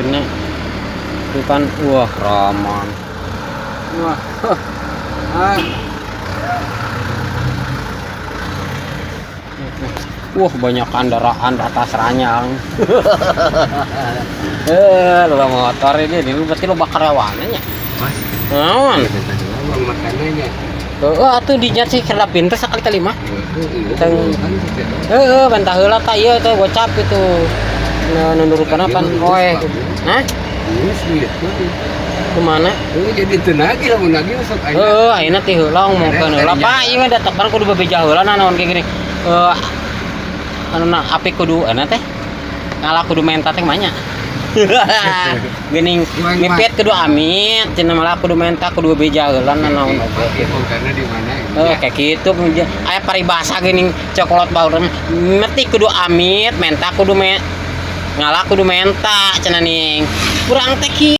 Maksudnya itu kan, wah, raman. Wah. Ah. Wah, banyak kendaraan di atas ranyang. Eh, lo motor ini berarti lo bakar karyawannya. Mas, Naon? bang makanannya. Heeh, atuh dinya sih kerap pinter sekali-kali mah. Iya, Teng- kan gitu. Heeh, bantah heula ta ieu teh gocap itu. Nah, nundurkeun apa? Oe. Hah? Geus duit mah. Kemana? Oh, jadi teu nagih, lamun nagih masuk aja. Heeh, ayeuna teh heula ngomongkeun heula. Pak, ieu mah datang kudu bebeja heula naon kayak gini. Eh, anu na api kudu anu teh. Ngalah kudu menta teh manya. Geuning mipet kudu amit, cenah malah kudu menta kudu bebeja heula naon oge. Karena di mana? Eh, kayak gitu aya paribasa geuning cokolot baur meti kudu amit, menta kudu me ngalah kudu menta cenah ning. Kurang teh.